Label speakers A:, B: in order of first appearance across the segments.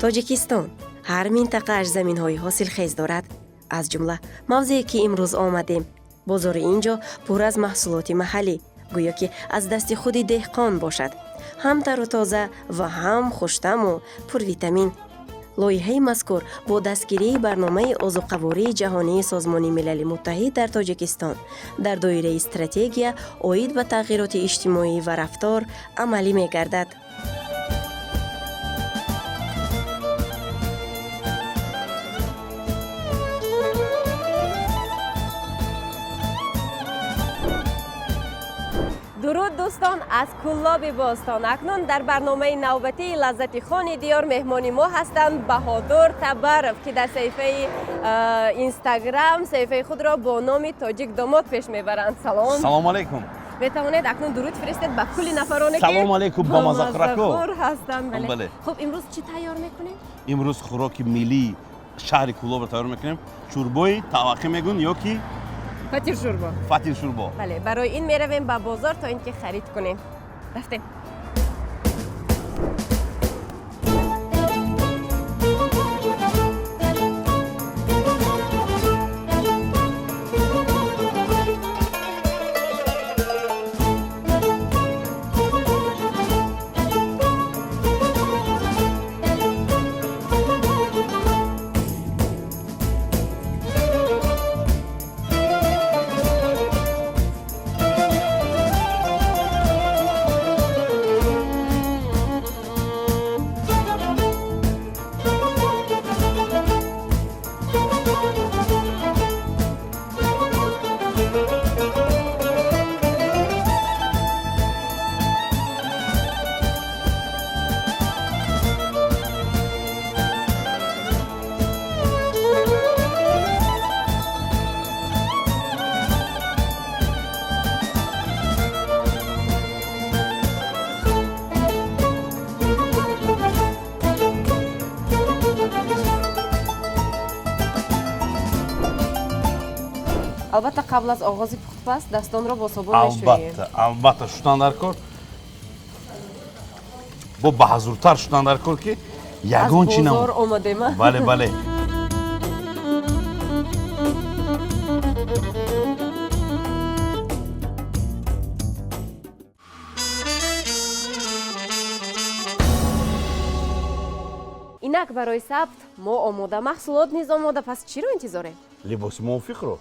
A: Тоҷикистон ҳар минтақааш заминҳои ҳосилхез дорад, аз ҷумла мавзее, ки имрӯз омадем. Бозори ин ҷо пур аз маҳсулоти маҳаллӣ, гӯё ки аз дасти худи деҳқон бошад, ҳам тару тоза ва ҳам хуштаму пурвитамин. Лоиҳаи мазкур бо дастгирии барномаи озуқавории ҷаҳонии Созмони Милали Муттаҳид дар Тоҷикистон дар доираи стратегия оид ба тағйироти иҷтимоӣ ва рафтор амалӣ мегардад. Дуруд, дӯстон, аз Куллоби бостон. Акнун дар барномаи навбатии «Лаззати хони диёр» меҳмони мо ҳастанд Баҳодур Табаров, ки дар саҳифаи Инстаграм саҳифаи худро бо номи Тоҷик Домод пеш мебаранд. Салом.
B: Салом алейкум.
A: Метавонед акнун дуруд фиристед ба кулли нафароне, ки
B: Салом алейкум ба маззахӯрако.
A: ҳастанд.
B: Бале.
A: Хуб, имрӯз чӣ тайёр мекунем?
B: Имрӯз хӯроки миллии шаҳри Кӯлобро тайёр мекунем, шӯрбои таваққӣ мегӯн ё ки
A: фатиршӯрбо.
B: Фатиршӯрбо.
A: Бале, барои ин меравем ба бозор, то ин ки харид кунем. Рафтем. Албатта, қабл аз оғози пухтупаз дастонро бо собун мешӯем.
B: Албатта, албатта, шудан дар кор, бо баҳазуртар шудан дар кор, ки ягон чи
A: Аз бозор омадем.
B: Бале.
A: Инак, барои сабт мо омода, маҳсулот низ омода. Пас чиро интизорем?
B: Либоси мувофиқро.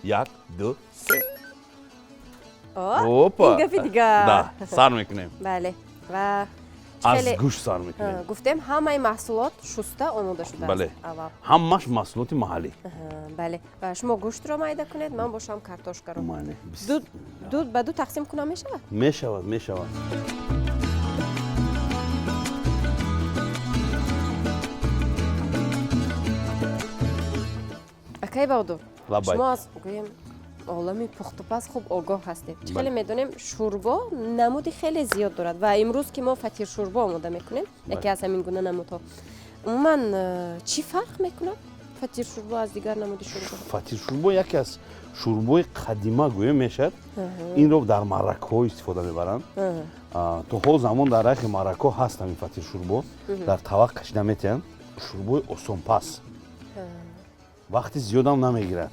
B: Як, ду, се.
A: О,
B: Опа.
A: ин гапи дигар.
B: Да, сар мекунем.
A: Бале, ва
B: Аз
A: хеле-
B: гӯшт сар мекунем.
A: Гуфтем, ҳамаи маҳсулот шуста омода шудааст.
B: Бале.
A: Аввал.
B: Ҳамаш маҳсулоти маҳаллӣ.
A: Аҳа, бале, ва шумо гӯштро майда кунед, ман бошам картошкаро.
B: Майли.
A: Ду ба ду тақсим кунам, мешавад?
B: Мешавад, мешавад.
A: Акай Баҳодур,
B: Лаббай.
A: шумо аз, гӯем, олами пухтупаз хуб огоҳ ҳастед. Чӣ хеле
B: Бале.
A: медонем, шӯрбо намуди хеле зиёд дорад ва имрӯз, ки мо фатиршӯрбо омода мекунем, яке аз ҳамин гуна намудҳо. Умуман, чӣ фарқ мекунад фатиршӯрбо аз дигар намуди шӯрбо?
B: Фатиршӯрбо яке аз шӯрбои қадима гӯё мешавад. Инро дар маъракаҳо истифода мебаранд. То ҳол замон дар райхи маъракаҳо ҳаст ҳамин фатиршӯрбо, дар тавақ кашида метиҳанд. Шӯрбои осонпаз, вақти зиёдам намегирад.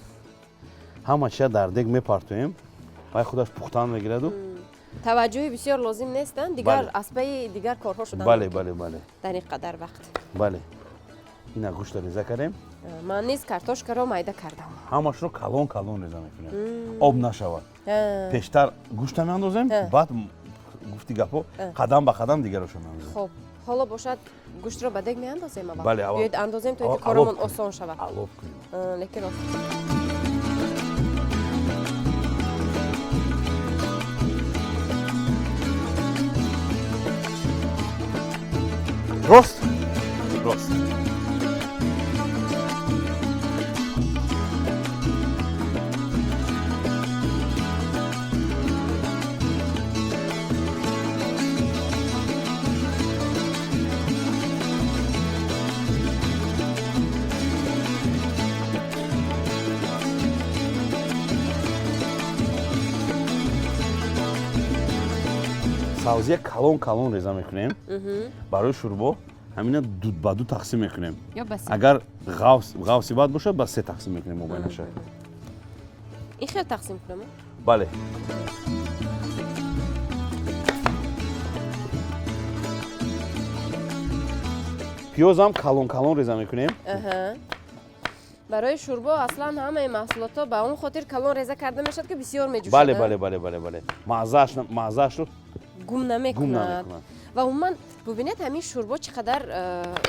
B: Ҳама чиза дар дег мепартоем, вай худаш пухтан мегираду.
A: Таваҷҷӯҳи бисёр лозим нестанд дигар.
B: Бале.
A: Аз пайи дигар корҳо шудан
B: Бале.
A: мумкин
B: Бале.
A: Дар ин қадар вақт.
B: Бале, ина гӯшта реза кардем.
A: Ман низ картошкаро майда кардам.
B: Ҳамашро калон калон реза мекунем, об нашавад. Пештар гӯшта меандозем, баъд, гуфти гапҳо, қадам ба қадам дигарошо меандозем.
A: Хоб, ҳоло бошад, гӯштро ба дег меандозем аввал?
B: Бале, аввал.
A: Биёед, андозем, то ин ки
B: Аввал
A: коромон
B: алоб кунем.
A: осон шавад.
B: Алоб кунем.
A: Лекин рост.
B: Рост, рост. Савзия калон калон реза мекунем барои шӯрбо. Ҳамина ба ду тақсим мекунем. Агар ғафси бад бошад, ба се тақсим мекунем мобайнаша.
A: Ин хел тақсим кунам?
B: Бале. Пиёзам калон калон реза мекунем.
A: Барои шӯрбо аслан ҳамаи маҳсулотҳо ба он хотир калон реза карда мешавад, ки бисёр меҷӯшад.
B: Бале, бале, бале, бале, бале. Маззаашро
A: гум намекунад. Ва умуман бубинед, ҳамин шӯрбо чӣ қадар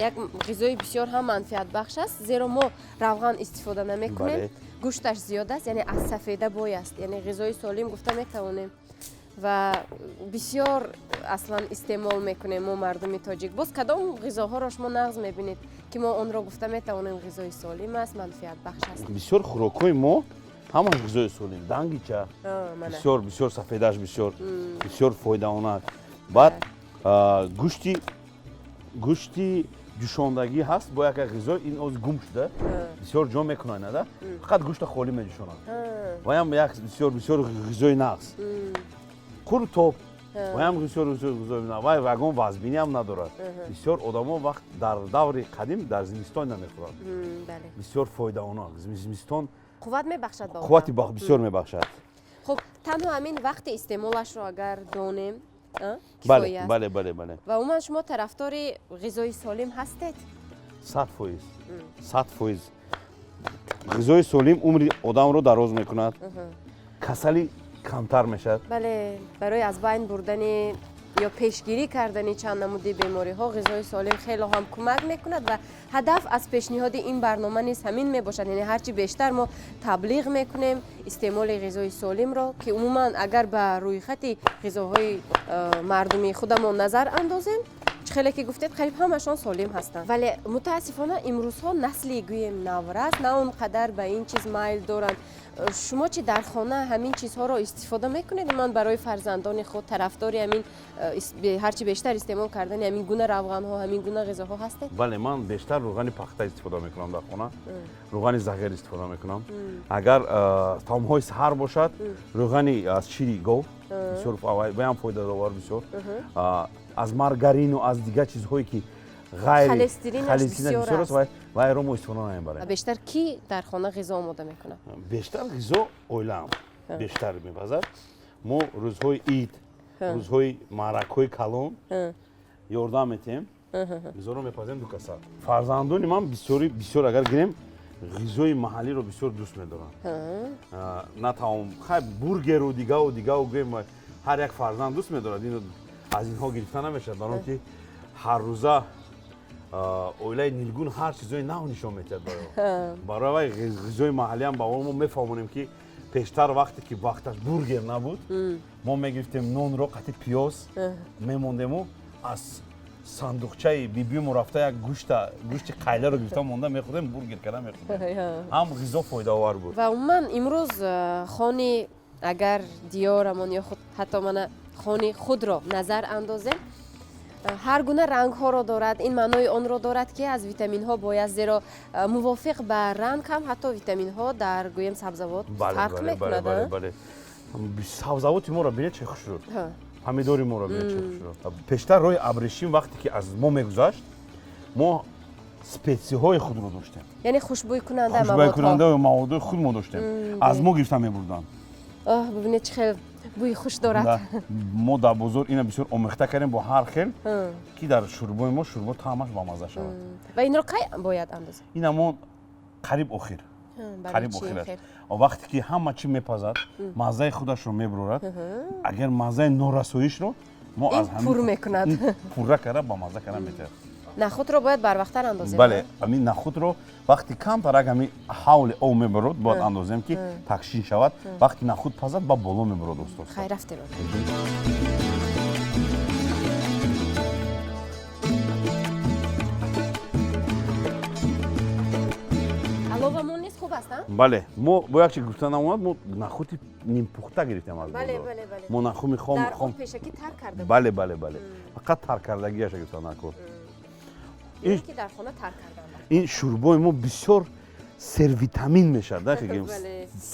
A: як ғизои бисёр ҳам манфиатбахш аст, зеро мо равған истифода намекунем, гӯшташ зиёд аст, яъне аз сафеда бой аст, яъне ғизои солим гуфта метавонем ва бисёр аслан истеъмол мекунем мо мардуми тоҷик. Боз кадом ғизоҳоро шумо нағз мебинед, ки мо онро гуфта метавонем ғизои солим аст, манфиатбахш аст?
B: Бисёр хӯрокҳои мо ҳамаш ғизои солим. Дангича бисёр бисёр сафедаш бисёр бисёр фоидаонак. Баъд гӯшти ҷӯшондагӣ ҳаст бо як ғизо, ин оз гум шуда, бисёр ҷо мекунанд, нада фақат гӯшта холӣ меҷӯшонанд. Ваям як бисёр бисёр ғизои нағз. Қуртоб ваям бисёр бисёр ғизои нағз. Вай вагон вазбиниам надорад. Бисёр одамо вақт дар даври қадим дар зимистон намехӯранд. Бисёр фоидаонак. Зимистон
A: қувват мебахшад ба одам.
B: Қуввати бисёр мебахшад.
A: Хуб, танҳо ҳамин вақти истеъмолашро агар донем,
B: бале, бале, бале, бале.
A: Ва умуман шумо тарафдори ғизои солим ҳастед?
B: 100%. 100%. Ғизои солим умри одамро дароз мекунад. Касалӣ камтар мешавад.
A: Бале, барои аз байн бурдани ё пешгирӣ кардани чанд намуди бемориҳо ғизои солим хело ҳам кӯмак мекунад ва ҳадаф аз пешниҳоди ин барнома низ ҳамин мебошад. Яъне ҳарчи бештар мо таблиғ мекунем истеъмоли ғизои солимро, ки умуман агар ба рӯйхати ғизоҳои мардумии худамон назар андозем, чӣ хеле ки гуфтед, қариб ҳамашон солим ҳастанд. Вале мутаассифона имрӯзҳо насли гӯем наврас на он қадар ба ин чиз майл доранд. Шумо чӣ дар хона ҳамин чизҳоро истифода мекунед? Ман барои фарзандони худ тарафдори ҳамин ҳарчи бештар истеъмол кардани ҳамин гуна равғанҳо, ҳамин гуна ғизоҳо ҳастед?
B: Бале, ман бештар рӯғани пахта истифода мекунам дар хона, рӯғани зағир истифода мекунам. Агар таомҳои саҳар бошад, рӯғани аз шири гов бисёр ваям фоидадовар, бисёр аз маргарину аз дигар чизҳое ки
A: холестеринаш
B: бисёр аст, вайро мо истифода намебарем.
A: Бештар кӣ дар хона ғизо омода мекунад?
B: Бештар ғизо оилаам бештар мепазад. Мо рӯзҳои ид, рӯзҳои маъракҳои калон ёрдам метиҳем, ғизоро мепазем ду каса. Фарзандони ман бисёр агар гирем, ғизои маҳаллиро бисёр дӯст медоранд. На таом, хай бургеру дигаву дигаву гӯем, ҳар як фарзанд дӯст медорад, ино аз инҳо гирифта намешавад, барои он ки ҳар рӯза оилаи Нилгун ҳар чизои нав нишон метиҳад барои вай. Ғизои маҳаллиам ба мо мефаҳмонем, ки пештар вақте ки вақташ бургер набуд, мо мегирифтем нонро қати пиёз мемондему аз сандуқчаи бибиму рафта як гӯшти қайларо гирифта монда мехӯрдем, бургер карда мехӯрдем. Ҳам ғизо фоидаовар буд.
A: Ва умуман имрӯз хони агар диёрамон ё худ ҳатто мана хони худро назар андозем, ҳар гуна рангҳоро дорад. Ин маънои онро дорад, ки аз витаминҳо бояд, зеро мувофиқ ба ранг ҳам ҳатто витаминҳо дар гӯем сабзавот фарқ мекунад.
B: Бале, сабзавоти моро бинед чӣ хушрӯ, помидори моро бинед чӣ хушрӯ. Пештар роҳи абрешим вақте ки аз мо мегузашт, мо специҳои худро доштем,
A: яъне хушбӯйкунанда
B: хушбӯйкунанда маводҳои худ мо доштем, аз мо гирифта мебурданд.
A: Бибинед чӣ хел бӯи хуш дорад.
B: Мо дар бозор ина бисёр омехта кардем бо ҳар хел, ки дар шӯрбои мо шӯрбо таъмаш бамазза шавад.
A: Ва инро кай бояд андозем?
B: Ина мо қариб охир, қариб охир аст. Вақте ки ҳама чӣ мепазад, маззаи худашро мебурорад. Агар маззаи норасоишро мо аз
A: пур мекунад,
B: пурра карда бамазза карда метиҳад.
A: Нахудро бояд барвақттар андозем?
B: Бале, ҳамин нахудро вақти камтарак ҳамин ҳавли об мебарод, бояд андозем, ки такшин шавад. Вақти нахуд пазад, ба боло мебарод устод.
A: Хайр, рафтем. Аловамон низ хуб аст,
B: Бале, мо бо як чи гуфта намонад, мо нахуди нимпухта гирифтем аз бозор. Мо нахуми хом
A: хом пешакӣ тар карда.
B: Бале, бале, бале. Фақат тар кардагиаша гирифта накун.
A: Ки дар хона тар карданд.
B: Ин шӯрбои мо бисёр сервитамин мешавад, да,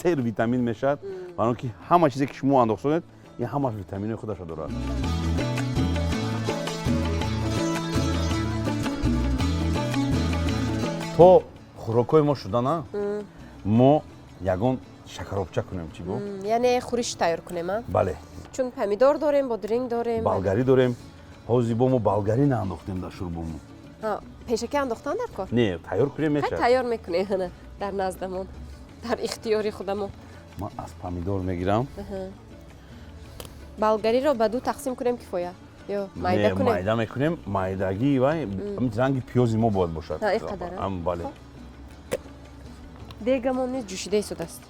B: сервитамин мешавад, барои он ки ҳама чизе ки шумо андохтонед, ин ҳамаш витаминои худашро дорад. То хӯрокҳои мо шудана мо ягон шакаробча кунем, чӣ гуфт?
A: Яъне хӯриш тайёр кунем, а?
B: Бале.
A: Чун помидор дорем, бодринг дорем.
B: Болгарӣ дорем. Ҳозир бо мо болгарӣ наандохтем дар шӯрбомон.
A: Пешакӣ андохтан дар кор?
B: Не, тайёр кунем мешавад.
A: Тайёр мекунем дар наздамон, дар ихтиёри худамон.
B: Ман аз помидор мегирам.
A: Болгариро ба ду тақсим кунем кифоя? Ё майда кунем?
B: Майда мекунем. Майдагӣ вай ранги пиёзи мо бояд бошад.
A: Ин қадар?
B: Бале.
A: Дегамон низ ҷӯшида истодааст.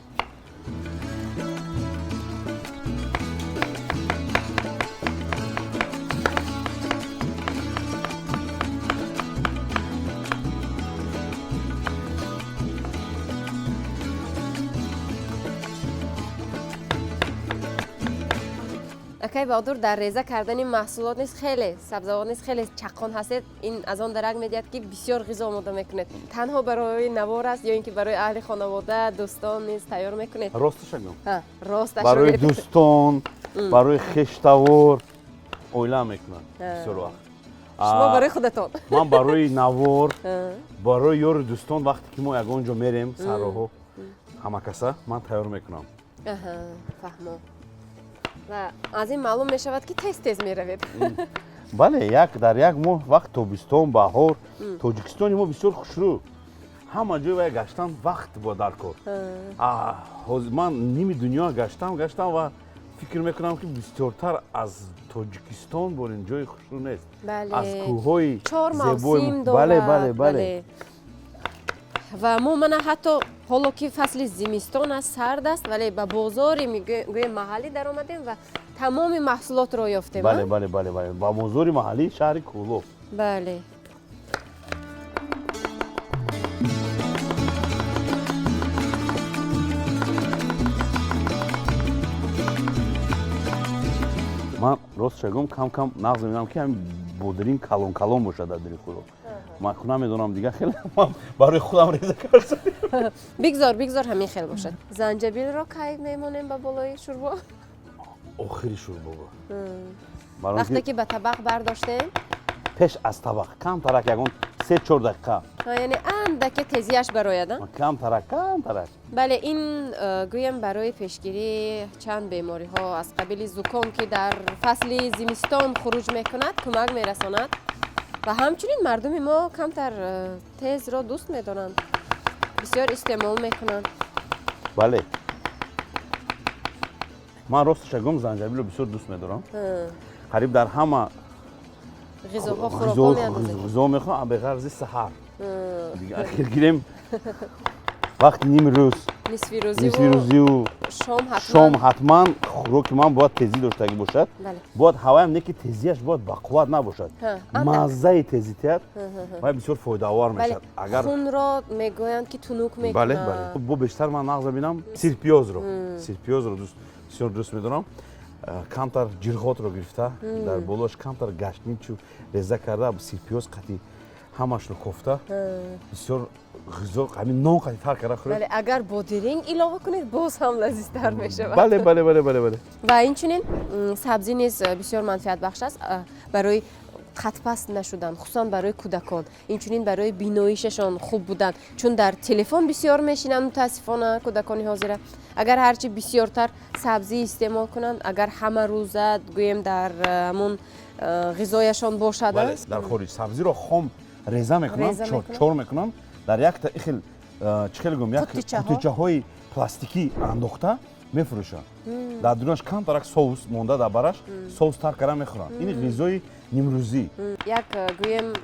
A: Акай Баҳодур, дар реза кардани маҳсулот низ хеле, сабзавот низ хеле чаққон ҳастед. Ин аз он дарак медиҳад, ки бисёр ғизо омода мекунед. Танҳо барои навор аст ё ин ки барои аҳли хонавода, дӯстон низ тайёр мекунед?
B: Росташа гӯм.
A: Росташро.
B: Барои дӯстон, барои хештавор, оила мекунад бисёр вақт.
A: Шумо барои худатон?
B: Ман барои навор, барои ёру дӯстон, вақте ки мо ягон ҷо мерем сарроҳо, ҳамакаса ман тайёр мекунам.
A: Фаҳмо. Ва аз ин маълум мешавад, ки тез тез меравед.
B: Бале, як дар як моҳ вақт тобистон, баҳор, Тоҷикистони мо бисёр хушрӯ. Ҳама ҷой вай гаштан вақт бояд дар кор. Ман ними дунё гаштам, гаштам ва фикр мекунам, ки бисёртар аз Тоҷикистон бор ин ҷои хушрӯ нест. Аз кӯҳҳои
A: чор мавсим дорад.
B: Бале, бале, бале.
A: Ва мо мана ҳатто ҳоло ки фасли зимистон аст, сард аст, вале ба бозори гӯем маҳаллӣ даромадем ва тамоми маҳсулотро ёфтем.
B: Бале, бале, бале, бале, ба бозори маҳаллии шаҳри Кӯлоб.
A: Бале.
B: Ман ростша гӯм, кам кам нағз мебинам, ки ҳамин бодринг калон калон бошад дар дили хӯрок. Ман намедонам, дигар хеле ман барои худам реза кардам.
A: Бигзор, бигзор ҳамин хел бошад. Занҷабилро кай мемонем ба болои шӯрбо?
B: Охири шӯрбо.
A: Вақте ки ба табақ бардоштем?
B: Пеш аз табақ камтарак ягон 3-4 дақиқа.
A: Яъне андаке тезиаш барояд, а?
B: Камтарак, камтарак.
A: Бале, ин гӯям барои пешгирии чанд бемориҳо аз қабили зуком, ки дар фасли зимистон хуруҷ мекунад, кӯмак мерасонад. Ва ҳамчунин мардуми мо камтар тезро дӯст медоранд, бисёр истеъмол мекунанд.
B: Бале, ман росташа гӯм, занҷабилро бисёр дӯст медорам. Қариб дар ҳама
A: ғизоҳо, хӯрокҳо меандозед.
B: Ғизо мехӯрам, беғарзи саҳар. Ахир гирем вақти нимрӯз,
A: нисфирӯзию
B: шом ҳатман хӯроки ман бояд тезӣ доштагӣ бошад. Бояд ҳаваям не, ки тезиаш бояд бақувват набошад, маззаи тезӣ тиҳад ва бисёр фоидаовар мешавад.
A: Агар хунро мегӯянд, ки тунук мекунад.
B: Бале, бале. Бо бештар ман нағз бинам сирпиёзро. Сирпиёзро бисёр дӯст медорам. Камтар ҷирғотро гирифта, дар болош камтар гаштничу реза карда, сирпиёз қати ҳамашро кофта, бисёр ғизо ҳамин нон қати тар карда хӯред.
A: Бале, агар бодиринг илова кунед, боз ҳам лазизтар мешавад.
B: Бале, бале, бале, бале, бале.
A: Ва инчунин сабзӣ низ бисёр манфиатбахш аст барои қатпаст нашудан, хусусан барои кӯдакон, инчунин барои биноишашон хуб будан, чун дар телефон бисёр мешинанд мутаассифона кӯдакони ҳозира. Агар ҳарчи бисёртар сабзӣ истеъмол кунанд, агар ҳама рӯза гӯем дар ҳамун ғизояшон бошад.
B: Дар хориҷ сабзиро хом реза мекунанд, чор мекунанд, дар якта ихел чӣ хел гӯм, як қутичаҳои пластикӣ андохта мефурӯшанд. Дар дунаш камтарак соус монда, дар бараш соус тар карда мехӯранд. Ин ғизои нимрӯзӣ.
A: Як гӯем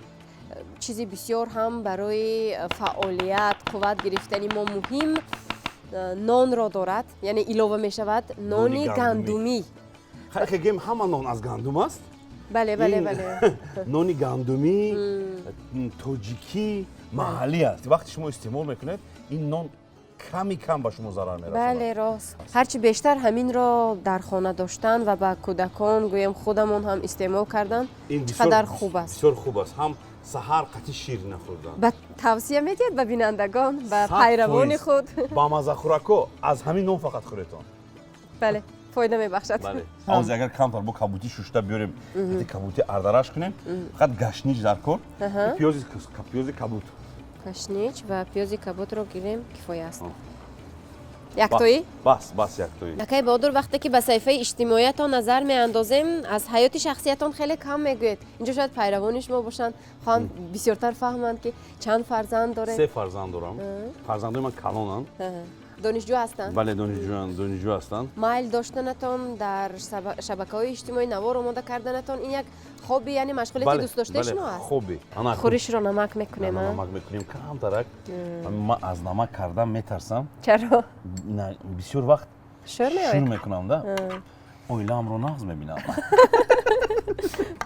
A: чизи бисёр ҳам барои фаъолият, қувват гирифтани мо муҳим нонро дорад, яъне илова мешавад нони гандумӣ.
B: Хайр, гӯем ҳама нон аз гандум аст.
A: Бале, бале, бале.
B: Нони гандумӣ тоҷикӣ маҳаллӣ аст. Вақте шумо истеъмол мекунед, ин нон ками кам ба шумо зарар мерасонад.
A: Бале, рост. Ҳарчи бештар ҳаминро дар хона доштан ва ба кӯдакон гӯем худамон ҳам истеъмол кардан чӣ қадар хуб аст.
B: Бисёр хуб аст. Ҳам саҳар қати шир нахӯрдан.
A: Ба тавсия медиҳед ба бинандагон, ба пайравони худ?
B: Ба маззахӯракҳо аз ҳамин нон фақат хӯретон.
A: Бале, фоида мебахшад.
B: Бале. Ҳозир агар камтар бо кабутӣ шушта биёрем, қати кабутӣ ардараш кунем, фақат гаштнич дар кор, пиёзи кабут.
A: Кашнич ва пиёзи кабудро гирем, кифоя аст. Яктоӣ?
B: Бас, бас, яктоӣ.
A: Акай Баҳодур, вақте ки ба саҳифаи иҷтимоиятон назар меандозем, аз ҳаёти шахсиятон хеле кам мегӯед. Инҷо шояд пайравони шумо бошанд, хоҳанд бисёртар фаҳманд, ки чанд фарзанд доред.
B: Се фарзанд дорам. Фарзандои ман калонанд.
A: Донишҷӯ ҳастанд?
B: Бале, донишҷӯ ҳастанд.
A: Майл доштанатон дар шабакаҳои иҷтимоӣ навор омода карданатон, ин як хобби, яъне машғулияти дӯстдоштаи шумо аст?
B: Хобби.
A: Хӯришро намак мекунем?
B: Намак мекунем камтарак. Ман аз намак кардан метарсам.
A: Чаро?
B: Бисёр вақт
A: шӯр
B: шӯр мекунам, да, оилаамро нағз мебинам.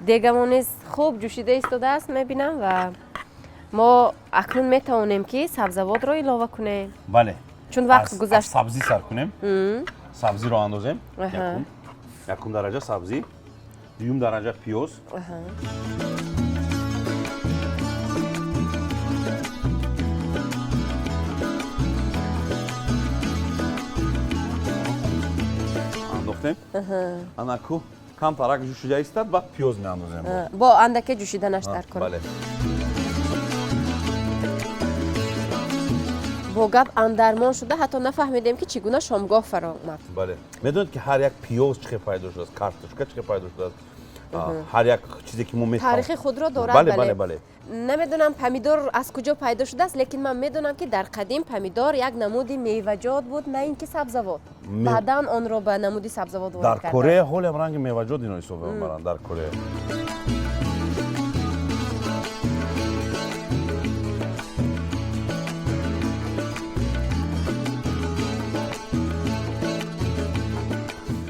A: Дегамон низ хуб ҷӯшида истодааст, мебинам, ва мо акнун метавонем, ки сабзавотро илова кунем.
B: Бале.
A: Чун вақт гузашт.
B: Сабзӣ сар кунем. Сабзиро андозем. Якум дараҷа сабзӣ, дуюм дараҷа пиёз. Андохтем. Анаку камтарак ҷӯшида истад, баъд пиёз меандозем.
A: Бо андаке ҷӯшиданаш дар кор.
B: Бале.
A: Бо гап андармон шуда, ҳатто нафаҳмидем, ки чӣ гуна шомгоҳ фаро омад.
B: Бале, медонед, ки ҳар як пиёз чӣ хел пайдо шудааст, картошка чӣ хел пайдо шудааст, ҳар як чизе ки мо
A: таърихи худро дорад.
B: Бале, бале, бале.
A: Намедонам, помидор аз куҷо пайдо шудааст, лекин ман медонам, ки дар қадим помидор як намуди меваҷот буд, на ин ки сабзавот. Баъдан онро ба намуди сабзавот ворид
B: дар Корея ҳолиам ранги меваҷот ино ҳисоб мебаранд дар Корея.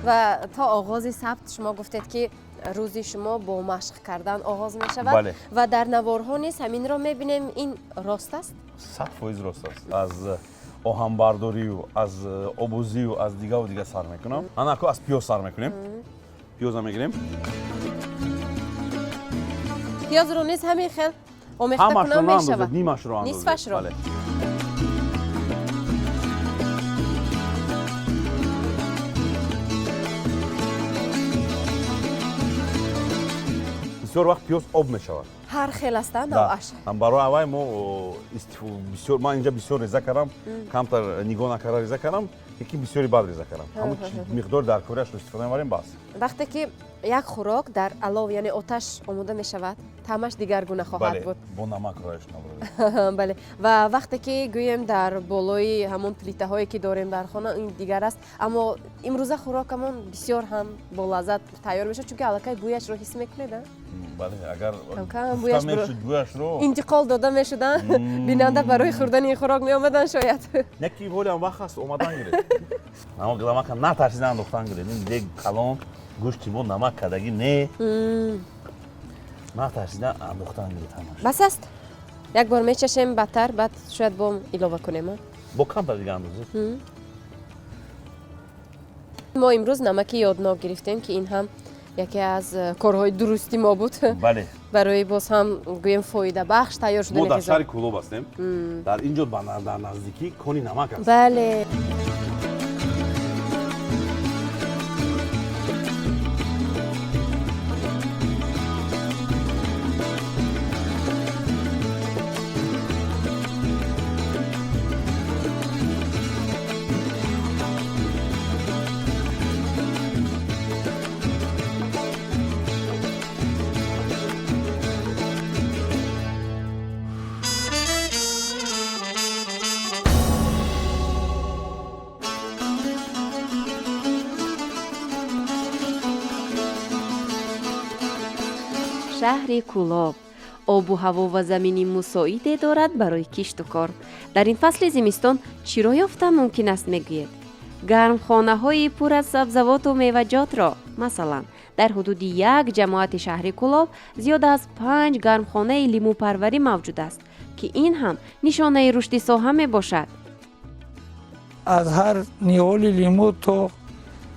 A: Ва то оғози сабт шумо гуфтед, ки рӯзи шумо бо машқ кардан оғоз мешавад, ва дар наворҳо низ ҳаминро мебинем. Ин рост аст?
B: 100% рост аст. Аз оҳанбардорию, аз обозию, аз дигаву дига сар мекунам. Анаку аз пиёз сар мекунем. Пиёза мегирем.
A: Пиёзро низ ҳамин хел омехта кунам мешавад?
B: Нимашро.
A: Нисфашро.
B: Бисёр вақт пиёз об мешавад.
A: Ҳар хел аст навъаш.
B: Барои аввай мо бисёр, ман инҷа бисёр реза кардам, камтар нигоҳ накарда реза кардам, яки бисёри бад реза кардам. Ҳамун миқдори дар кориашро истифода мебарем, бас.
A: Вақте ки як хӯрок дар алов, яъне оташ, омода мешавад, таъмаш дигаргуна хоҳад буд.
B: Бо намак рояш набурд.
A: Бале, ва вақте ки гӯем дар болои ҳамон плитаҳое, ки дорем дар хона, ин дигар аст. Аммо имрӯза хӯрокамон бисёр ҳам болаззат тайёр мешавад, чунки аллакай бӯяшро ҳис мекунед.
B: Бале, агар
A: бӯяшро интиқол дода мешуданд, бинанда барои хӯрдани ин хӯрок меомаданд шояд.
B: Не, ки ҳолиам вақт ҳаст, омадан гиред. Намака натарсида андохтан гиред. Ин дег калон, гӯшти мо намак кардагӣ не, натарсида андохтан гиред ҳамаш.
A: Бас аст, як бор мечашем бадтар, баъд шояд бо илова кунем.
B: Бо камтар дига андозед.
A: Мо имрӯз намаки ёднок гирифтем, ки ин ҳам яке аз корҳои дурусти мо буд.
B: Бале.
A: Барои боз ҳам гӯем фоидабахш тайёр шудани.
B: Мо дар шаҳри Кӯлоб ҳастем. Дар ин ҷо дар наздикӣ кони намак аст.
A: Бале. Шаҳри Кӯлоб обу ҳаво ва замини мусоиде дорад барои кишту кор. Дар ин фасли зимистон чиро ёфтан мумкин аст, мегӯед? Гармхонаҳои пур аз сабзавоту меваҷотро. Масалан, дар ҳудуди як ҷамоати шаҳри Кӯлоб зиёда аз 5 гармхонаи лимӯпарварӣ мавҷуд аст, ки ин ҳам нишонаи рушди соҳа мебошад.
C: Аз ҳар ниҳоли лимӯ то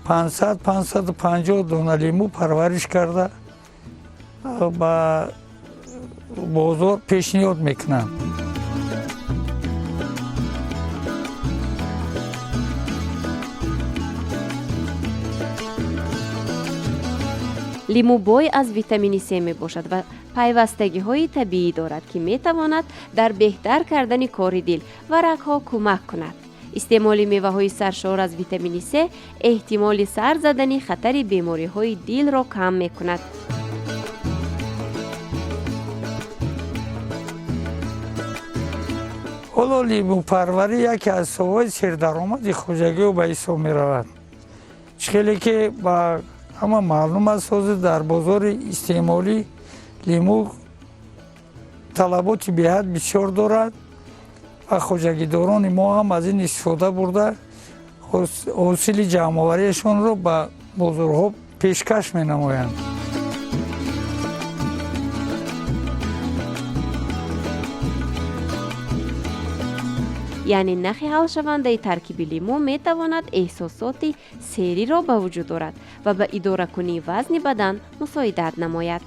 C: 500-550 дона лимӯ парвариш карда, ба бозор пешниҳод мекунанд.
A: Лимӯ бой аз витамини С мебошад ва Пайвастагиҳои табиӣ дорад, ки метавонад дар беҳтар кардани кори дил ва рагҳо кӯмак кунад. Истеъмоли меваҳои саршор аз витамини С эҳтимоли сар задани хатари бемориҳои дилро кам мекунад.
C: Ҳоло лимӯпарварӣ яке аз соҳаҳои сердаромади хоҷагиҳо ба ҳисоб меравад. Чӣ хеле ки ба ҳама маълум аст, ҳозир дар бозори истеъмолӣ лимӯ талаботи беҳад бисёр дорад ва хоҷагидорони мо ҳам аз ин истифода бурда ҳосили ҷамъовариашонро ба бозорҳо пешкаш менамоянд.
A: Яъне нахи ҳалшавандаи таркиби лимӯ метавонад эҳсосоти сериро ба вуҷуд орад ва ба идоракунии вазни бадан мусоидат намояд.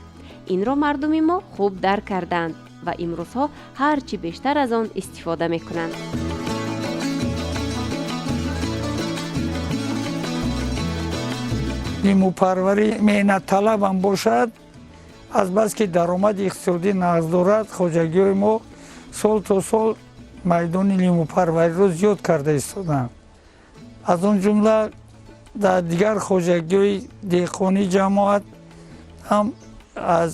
A: Инро мардуми мо хуб дарк кардаанд ва имрӯзҳо ҳар чӣ бештар аз он истифода мекунанд.
C: Лимӯпарварӣ меҳнатталабам бошад, азбаски даромади иқтисодӣ нағз дорад, хоҷагиҳои мо сол то сол майдони лимӯпарвариро зиёд карда истоданд. Аз он ҷумла дар дигар хоҷагиҳои деҳқонии ҷамоат ҳам аз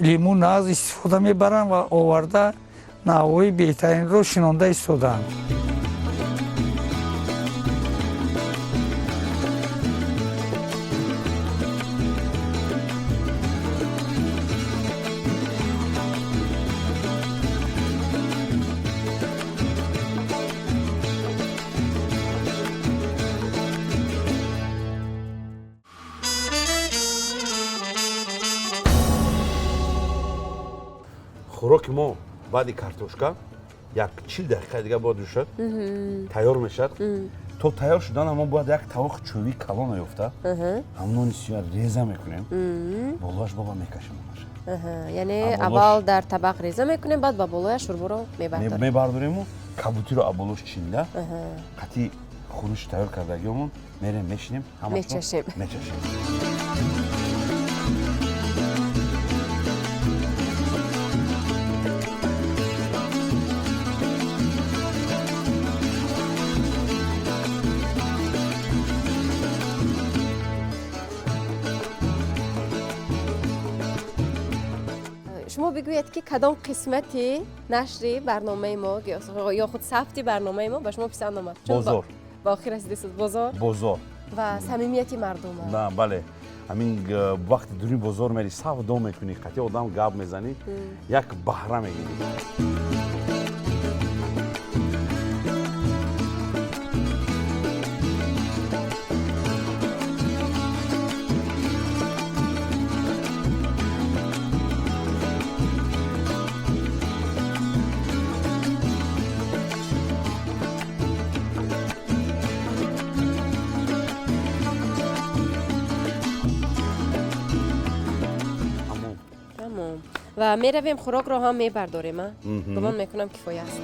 C: лимӯ нағз истифода мебаранд ва оварда навъҳои беҳтаринро шинонда истодаанд.
B: Хӯроки мо баъди картошка як 40 дақиқа дига бояд ҷӯшад, тайёр мешавад. То тайёр шудан мо бояд як тавоқи чӯбии калона ёфта, ҳамнони сиёҳ реза мекунем, болояш баба мекашем.
A: Яъне аввал дар табақ реза мекунем, баъд ба болояш шӯрборо мебардорем.
B: Мебардорему кабутиро аболош чинда, қатъи хӯриш тайёр кардагиёмон мерем мешинем,
A: мечашем.
B: Мечашем.
A: Шумо бигӯед, ки кадом қисмати нашри барномаи мо ё худ сабти барномаи мо ба шумо писанд омад?
B: Бозор.
A: Ба охир расидед, бозор?
B: Бозор.
A: Ва самимияти мардум.
B: На, бале. Ҳамин вақти дури бозор мери, савдо мекунӣ, қатъи одам гап мезанӣ, як баҳра мегирӣ.
A: Ва меравем, хӯрокро ҳам мебардорем. Гумон мекунам, кифоя аст.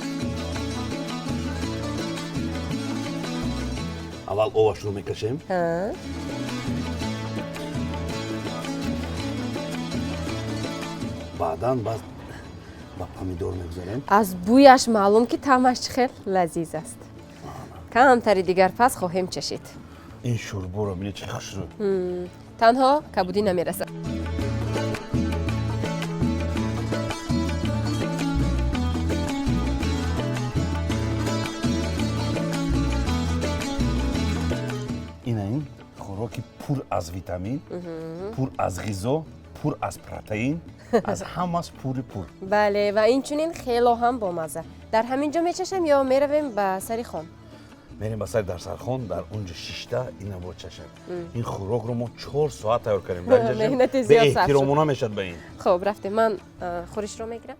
B: Аввал овашро мекашем. Баъдан баъд ба помидор мегузорем.
A: Аз бӯяш маълум, ки таъмаш чӣ хел лазиз аст. Камтари дигар пас хоҳем чашид.
B: Ин шӯрборо бинед, чӣ хушрӯ.
A: Танҳо кабудӣ намерасад.
B: Ина ин хӯроки пур аз витамин, пур аз ғизо, пур аз протеин, аз ҳамас пури пур.
A: Бале, ва инчунин хело ҳам бомазза. Дар ҳамин ҷо мечашам ё меравем ба сари хон?
B: Мерем ба сари дарсархон, дар онҷо шишта ина бояд чашад. Ин хӯрокро мо 4 соат тайёр кардем. Дар инҷо
A: меҳнати зиёд сарф шуд.
B: Беэҳтиромона мешавад ба ин.
A: Хуб, рафтем. Ман хӯришро мегирам.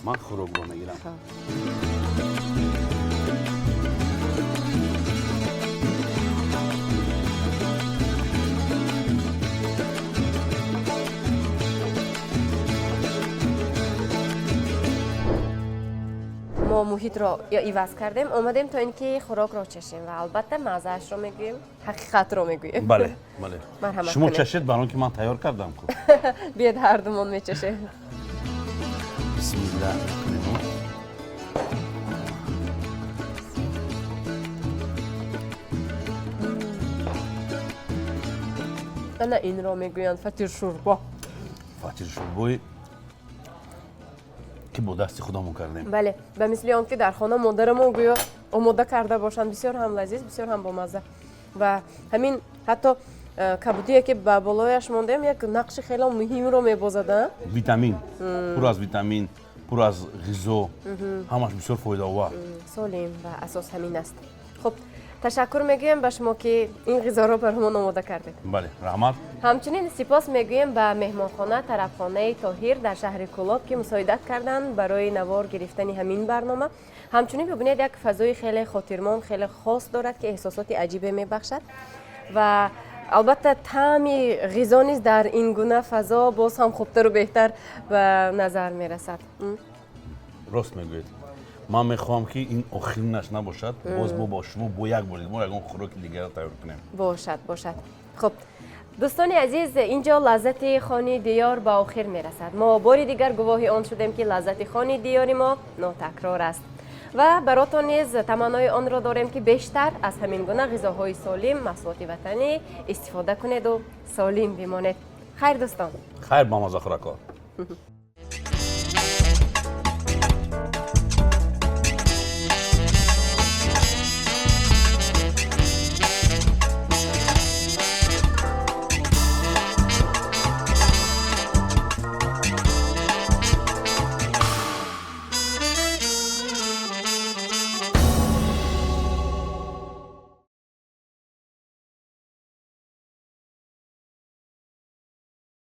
B: Ман хӯрокро мегирам.
A: Мо Муҳитро иваз кардем, омадем то ин ки хӯрокро чашем ва албатта маззаашро мегӯем, ҳақиқатро мегӯем.
B: Бале, бале.
A: Марҳамат
B: шумо
A: кунед.
B: Чашед, барон ки ман тайёр кардам ку.
A: Биёед, ҳардумон мечашем.
B: Бисмиллаҳ мекунем.
A: Ана инро мегӯянд фатиршӯрбо.
B: Фатиршӯрбои ки бо дасти худамон кардем.
A: Бале, ба мисли он ки дар хона модарамон гӯё омода карда бошанд. Бисёр ҳам лазиз, бисёр ҳам бомазза ва ҳамин ҳатто кабудие ки ба болояш мондем, як нақши хело муҳимро мебозад, а?
B: Витамин, пур аз витамин, пур аз ғизо, ҳамаш бисёр фоидаовар.
A: Солим ва асос ҳамин аст. Хуб, ташаккур мегӯем ба шумо, ки ин ғизоро баромон омода кардед.
B: Бале, раҳмат.
A: Ҳамчунин сипос мегӯем ба меҳмонхона тарабхонаи Тоҳир дар шаҳри Кӯлоб, ки мусоидат карданд барои навор гирифтани ҳамин барнома. Ҳамчунин бибинед, як фазои хеле хотирмон, хеле хос дорад, ки эҳсосоти аҷибе мебахшад ва албатта таъми ғизо низ дар ин гуна фазо боз ҳам хубтару беҳтар ба назар мерасад.
B: Рост мегӯед. Ман мехоҳам, ки ин охиринаш набошад. Боз мо бо шумо бо як бори мо ягон хӯроки дигарро тайёр кунем.
A: Бошад, бошад. Хуб, дӯстони азиз, инҷо лаззати хони диёр ба охир мерасад. Мо бори дигар гувоҳи он шудем, ки лаззати хони диёри мо нотакрор аст ва баротон низ таманнои онро дорем, ки бештар аз ҳамин гуна ғизоҳои солим, маҳсулоти ватанӣ истифода кунеду солим бимонед. Хайр, дӯстон.
B: Хайр, ба мазза хӯракҳо.